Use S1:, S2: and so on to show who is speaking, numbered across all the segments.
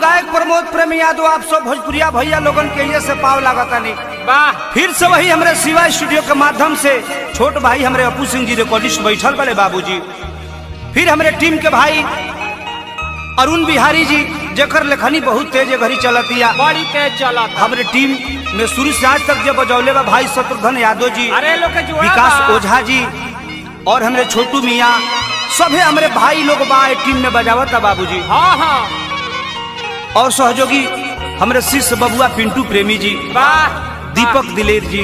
S1: गायक प्रमोद प्रेम यादव आप सब भोजपुरिया भैया लोगन के लिए से पाव लागतानी।
S2: वाह।
S1: फिर से वही हमरे शिवा स्टूडियो के माध्यम से छोट भाई हमरे अपू सिंह जी रिकॉर्डिस्ट बैठल बड़े बाबूजी। फिर हमरे टीम के भाई अरुण बिहारी जी जेकर लेखनी बहुत तेज घड़ी चलतिया।
S2: बड़ी तेज चलत।
S1: हमरे टीम में शुरू से आज तक जो बजौले बा भाई शत्रुघ्न यादव जी,
S2: अरे लोग के जोड़ा
S1: विकास
S2: बा।
S1: ओझा जी और हमरे छोटू मियाँ सभे हमरे भाई लोग बा टीम में बजावत बाबूजी।
S2: हाँ हाँ।
S1: और सहयोगी हमरे शिष्य बबुआ पिंटू प्रेमी जी,
S2: वाह।
S1: दीपक दिलेर जी,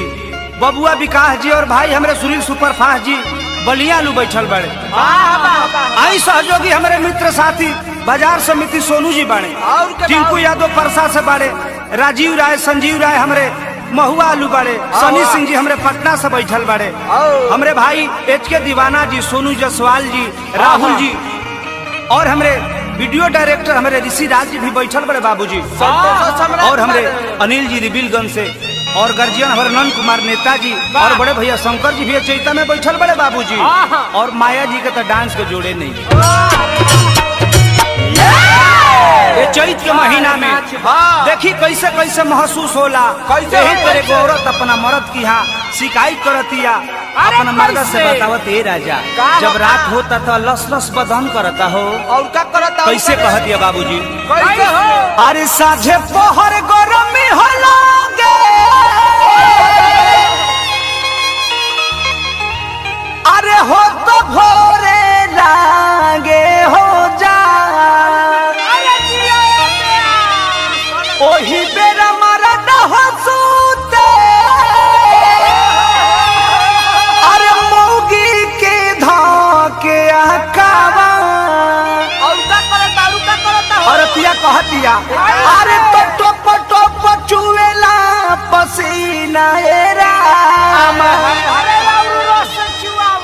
S1: बबुआ विकास जी और भाई हमरे सुनील सुपरफास्ट जी बलिया लू बैठल बड़े।
S2: वाह वाह वाह।
S1: आई सहयोगी हमरे मित्र साथी बाजार समिति सोनू जी बाड़े,
S2: और के
S1: टिंकू यादव परसा से बाड़े, राजीव राय, संजीव राय हमरे महुआ आलू बाड़े, सनी सिंह जी हमरे पटना से बैठल बाड़े, हमरे भाई एच के दीवाना जी, सोनू जायसवाल जी, राहुल जी और हमरे वीडियो डायरेक्टर हमारे ऋषि राज जी भी बैठल बड़े बाबूजी। और हमरे अनिल जी रिबिलगंज से और गर्जियन हमारे नंद कुमार नेताजी और बड़े भैया शंकर जी भी चैता में बैठल बड़े बाबूजी। और माया जी के तो डांस के जोड़े नहीं। ये चैत के महीना में देखी कैसे कैसे महसूस होला। यही तरह के औरत अपना मर्द की यहाँ शिकायत करतिया, अपना मर्द से बतावत ए राजा जब रात होता तो लस लस बदन करता हो।
S3: और का करता?
S1: कैसे कहतिया बाबूजी?
S3: कैसे हो?
S1: अरे साझे पहर गरमी हो लागे, अरे हो तो भोरे लागे हो जा, ओही बेरा मरद हो सूते, अरे मौगी के धाके आकावा।
S3: और का करता? और का करता?
S1: औरतिया कहतिया अरे तो टोप टोप चुएला पसीना ए राम,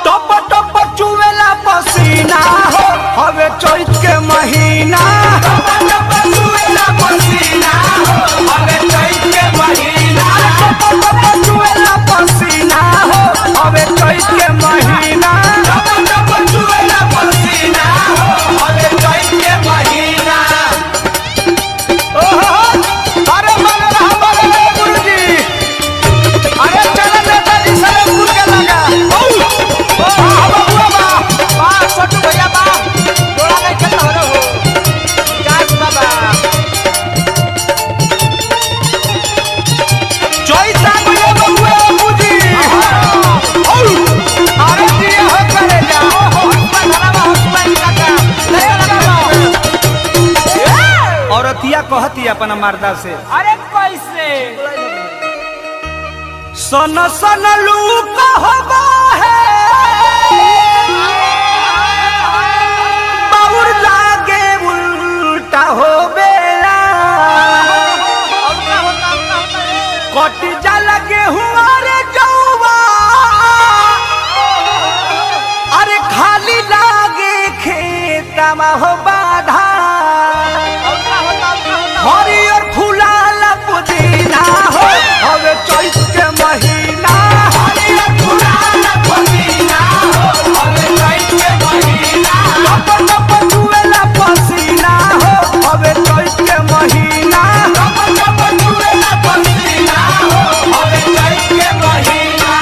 S1: टोप टोप चुएला पसीना हो हवे चैत के महीना, टोप टोप चुएला पसीना हो हवे चैत के महीना, टोप टोप चुएला पसीना हो हवे चैत के महीना, टोप टोप चुएला पसीना हो हवे चैत के महीना। ओहो अरे मन रहा बड़े गुरुजी, अरे चल नेताजी सलेमपुर के लगा। औ वाह बबुआ वाह
S3: वाह छोटू भैया वाह, जोड़ा नहीं खेल रहो हो विकास बाबा।
S1: चैता गुले बबुआ बाबूजी। औ अरे जी हो करे जा। औरतिया कहती अपना मर्दा से
S2: अरे कैसे?
S1: सन सन लू कहबा है बाउर लागे उल्टा हो बेला, कट जा लगे हुआ रे जौवा, अरे खाली लागे खेतमा हो बाधा, हरियर फुलाल पुदीना हो हवे चैत के महीना, हरियर फुलाल पुदीना हो हवे चैत के महीना, टप टप चुएला पसीना हो हवे चैत के महीना, टप टप चुएला पसीना हो हवे चैत के महीना।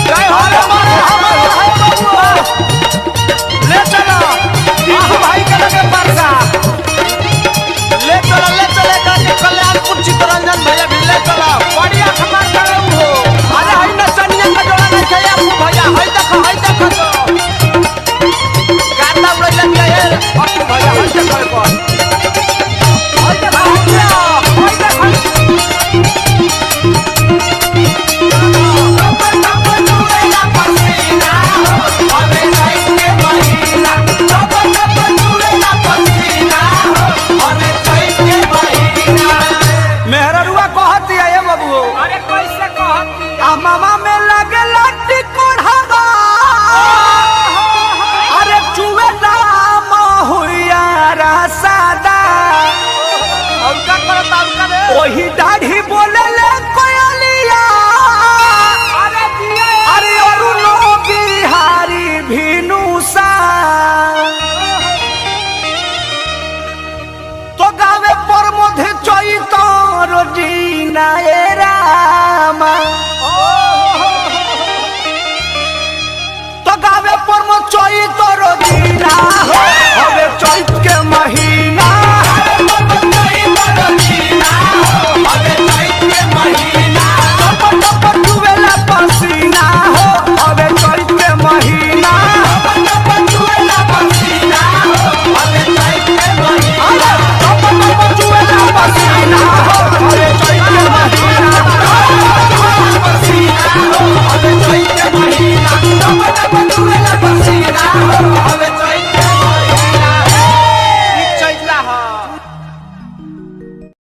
S1: जय हो रे हमारे हमारे बबुआ, ले चलो टीकू भाई रोजीना ए रामा। तो गावे पर चैत रोजीना हो।